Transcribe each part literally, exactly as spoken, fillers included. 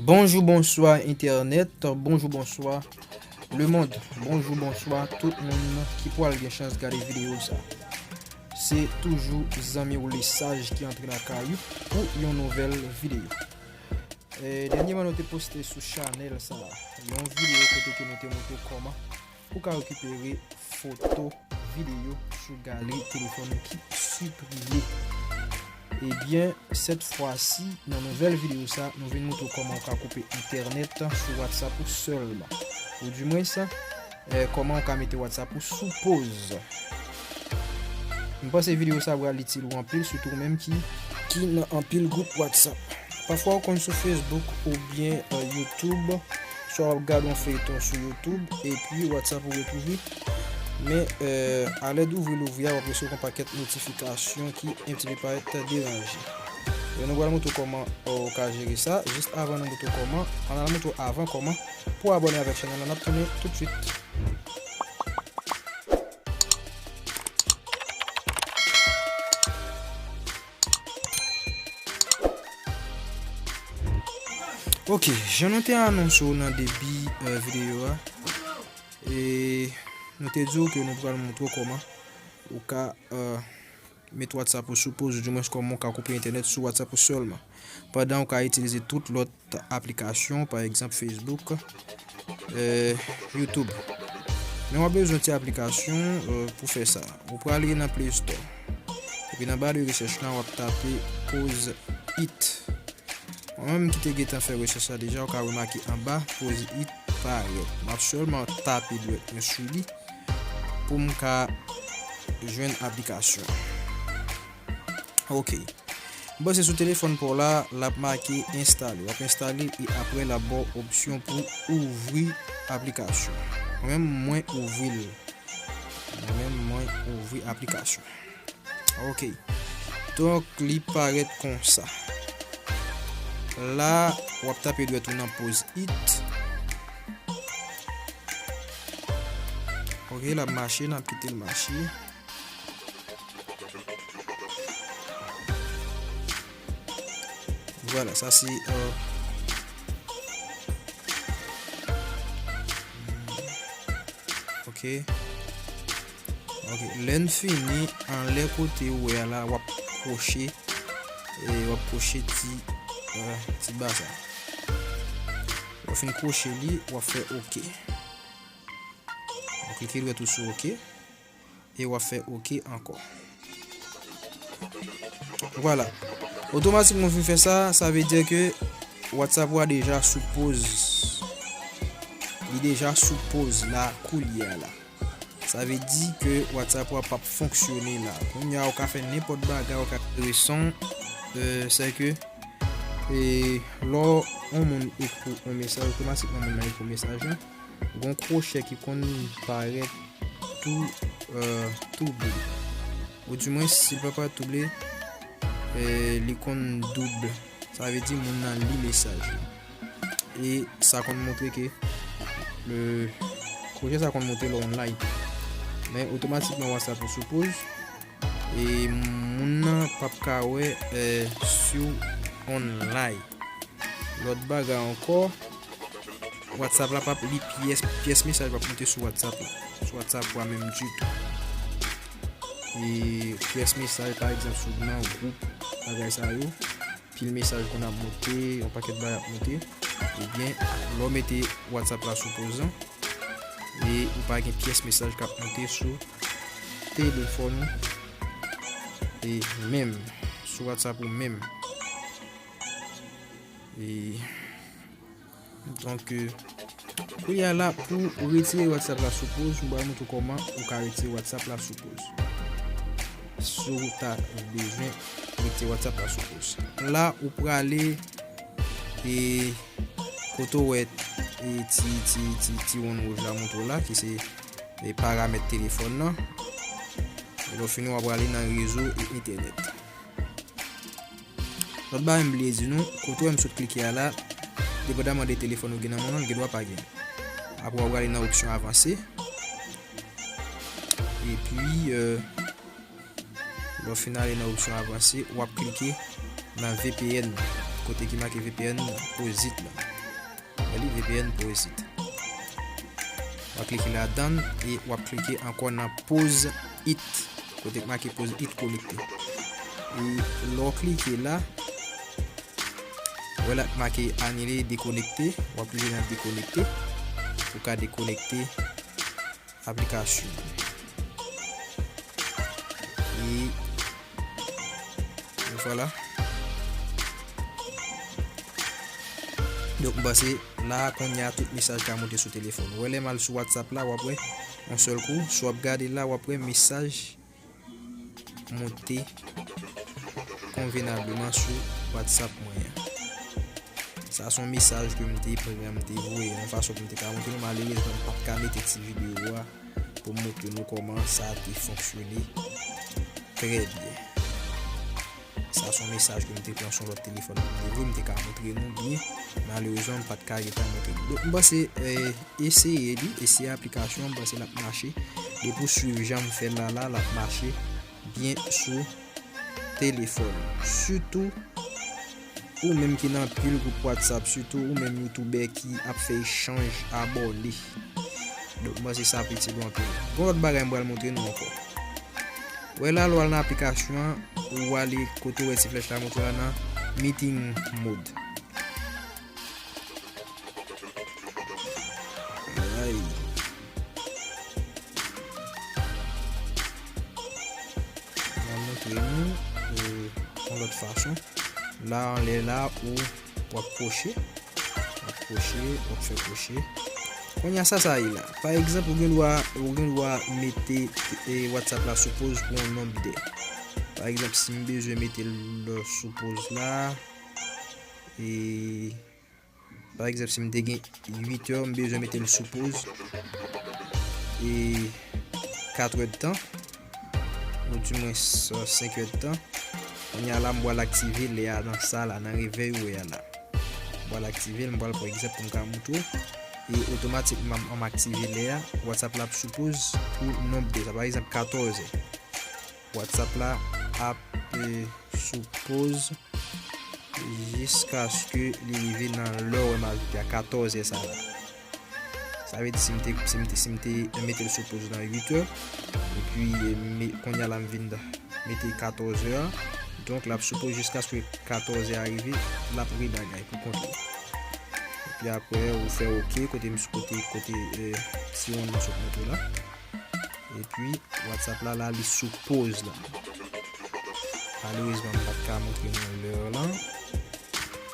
Bonjou, bonswa entènèt, bonjou, bonswa lemonn, bonjou, bonswa tout moun ki pral gen chans gade videyo sa. Se toujou zanmi w Lesaj ki antre lakay ou pou yon nouvèl videyo. E, dènyèman nou te poste sou chanèl sa yon videyo kote ke nou te montre kòman ou ka rekipere foto, videyo sou galri telefòn ou ki siprime. Ebyen, sèt fwa si, nan nouvèl videyo sa, nou vin montre w kòman ou ka koupe entènèt sou WhatsApp ou sèlman. Ou di mwens, eh, kòman ou ka mete WhatsApp ou sou poz. M panse videyo sa pral itil ou anpil, sitou ou menm ki, ki nan anpil gwoup WhatsApp. Pafwa ou konn sou Facebook oubyen, eh, YouTube, swa w ap gade yon feyton sou YouTube, epi WhatsApp ou ret ouvri. Men, eh, alè d ouvri l ouvri a, w ap resevwa yon pakèt notifikasyon ki yon ti pe parèt deranje. E nou pral montre w kòman, eh, ou ka jere sa. Jis avan nou montre w kòman, ann al montre w avan kòman pou abòne avèk chanèl la, n ap tounen toutswit. Ok, jan nou te anonse w nan debi, eh, videyo a, e nou te di w ke nou pral montre w kòman ou ka, eh, met WhatsApp ou sou poz, ou di mwens kòman ou ka koupe entènèt sou WhatsApp ou sèlman, pandan ou ka itilize tout lòt aplikasyon, pa egzanp Facebook, eh, YouTube. Men w ap bezwen ti aplikasyon, eh, pou fè sa. Ou prale nan Play Store. Epi nan ba de rechèch la, w ap tape Poz It. Mwen menm ki te gentan fè rechèch la deja, ou ka remake anba, Poz It parèt. M ap sèlman tape dwèt mwen sou li pou m ka jwenn aplikasyon. Ok. M panse sou telefòn pa w la, l ap make enstale. W ap enstale e apre l ap ba w opsyon pou ouvri aplikasyon. Mwen menm, mwen ouvri l. Mwen menm, mwen ouvri aplikasyon. Ok. Donk, li parèt konsa. La, w ap tape dwèt ou nan Poz It. Ok, l ap mache, n ap kite l mache. Vwala, sa se, euh, ok. Ok, lè n fini, anlè kote ou wè a la, w ap kwoche, e w ap kwoche ti, euh, ti ba sa. Lè w fin kwoche li, w ap fè ok. Ou klike dwèt ou sou ok. E w ap fè ok ankò. Vwala. Otomatikman w fin fè sa, sa vle di ke WhatsApp ou a deja sou poz. Li deja sou poz la, koulye a la. Sa vle di ke WhatsApp ou a p ap fonksyone la. Kounye a, ou ka fè nenpòt bagay, ou ka jere son, euh, sè ke, e, lè yon moun ekri yon mesaj, otomatikman moun nan ekri mesaj lan. Gon kwochè ki konn parèt tou, euh, touble. Ou di mwens, si l pa parèt touble, eh, li konn doub. Sa vle di moun nan li mesaj yo. E sa konn montre ke le kwochè sa konn montre lè w online. Men otomatikman WhatsApp ou sou poz. E moun nan p ap ka wè, eh, si w online. Lòt bagay ankò, WhatsApp la p ap li pyès, pyès mesaj p ap monte sou WhatsApp la. Sou WhatsApp ou a menm ditou. E pyès mesaj, pa egzanp, sou nan gwoup, bagay sa yo, pil mesaj konn ap monte, yon pakèt bagay ap monte. Ebyen, lè w mete WhatsApp la sou poz lan, e ou pa gen pyès mesaj k ap monte sou telefòn ou, e menm sou WhatsApp ou menm. E donk, euh, kounye a la, pou retire WhatsApp la sou poz, m pral montre w kòman ou ka retire WhatsApp la sou poz. Si w ta bezwen retire WhatsApp la sou poz. La, ou prale, e kote w wè, e ti, ti, ti, ti wonn wouj la montre w la, ki se, e paramèt telefòn nan. E lè w fini, w ap prale nan rezo e entènèt. Lòt bagay m bliye di nou, kote w wè m sot klike a la, depandaman de telefòn ou gen nan men w, li gendwa pa gen. Apre w prale nan opsyon avanse. Epi, euh, Lè w fin ale nan opsyon avanse, w ap klike nan V P N, kote ki make V P N Poz It la. Wè li, V P N Poz It. W ap klike ladan l e w ap klike ankò nan Poz It, kote ki make Poz It konekte. E lè w klike la, wè l ap make anile, dekonekte. W ap klike nan dekonekte pou w ka dekonekte aplikasyon. E vwala. Donk, m panse la, kounye a, tout mesaj ka monte sou telefòn. Wè, lè m al sou WhatsApp la, w ap wè, yon sèl kou, si w ap gade la, w ap wè mesaj monte konvenableman sou WhatsApp mwen an. Sa se yon mesaj ke m te pran, m te voye yon fason pou m te ka montre nou. Malerezman, m pa t ka mete ti videyo a pou m montre nou kòman sa te fonksyone trè byen. Sa se yon mesaj ke m te pran sou lòt telefòn pou m te voye, m te ka montre nou byen. Malerezman, m pa t ka gentan montre nou. Donk, m panse, eh, eseye li, eseye aplikasyon an, m panse l ap mache. Depi w swiv jan m fè l la, la, l ap mache byen sou telefòn. Sitou, ou menm ki nan pil gwoup WhatsApp, sitou ou menm youtubè ki ap fè echanj abòne. Donk, m panse sa ap itil ou anpil. Gon lòt bagay m pral montre nou ankò. Wè la, lè w al nan aplikasyon an, ou ale kote w wè ti flèch la montre la nan meeting mode. Ay. M ap montre nou, eh, yon lòt fason. La, anlè la, ou, w ap kwoche. W ap kwoche, w ap fè kwoche. Kounye a, sa, sa ye la. Pa egzanp, ou gen dwa, ou gen dwa mete, eh, WhatsApp la sou poz pou yon nonb dè. Pa egzanp, si m bezwen mete l sou poz la, e, pa egzanp, si m te gen uit è, m bezwen mete l sou poz, e, kat è d tan, ou di mwens, eh, senk è d tan. Kounye a la, m pral aktive lè a nan sa la, nan revèy ou wè a la. M pral aktive l, m pral pran egzanp pou m ka montre w. E otomatikman, m, m aktive lè a, WhatsApp la ap sou poz pou nonb dè. Sa, pa egzanp, katòz è. WhatsApp la ap, eh, sou poz jiskaske li rive nan lè w wè m ajoute a, katòz è sa la. Sa vle di si m te, si m te, si m te mete l sou poz nan uit è, epi, eh, me, kounye a la m vin mete katòz è a, donk l ap sou poz jiskaske katòz è a rive, l ap rebagay pou kont li. Epi apre, ou fè oke, kote m sou kote, kote, eh, ti wonn nan sot montre la. Epi, WhatsApp la, la, li sou poz la. Malerezman, m pa t ka montre nou lè lan.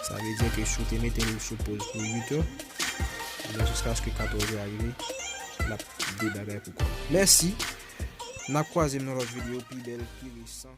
Sa vle di ke si w te mete l sou poz pou uit è, ebyen, jiskaske katòz è a rive, l ap debagay pou kont li. Mèsi. N ap kwaze m nan lòt videyo pi bèl, pi resan.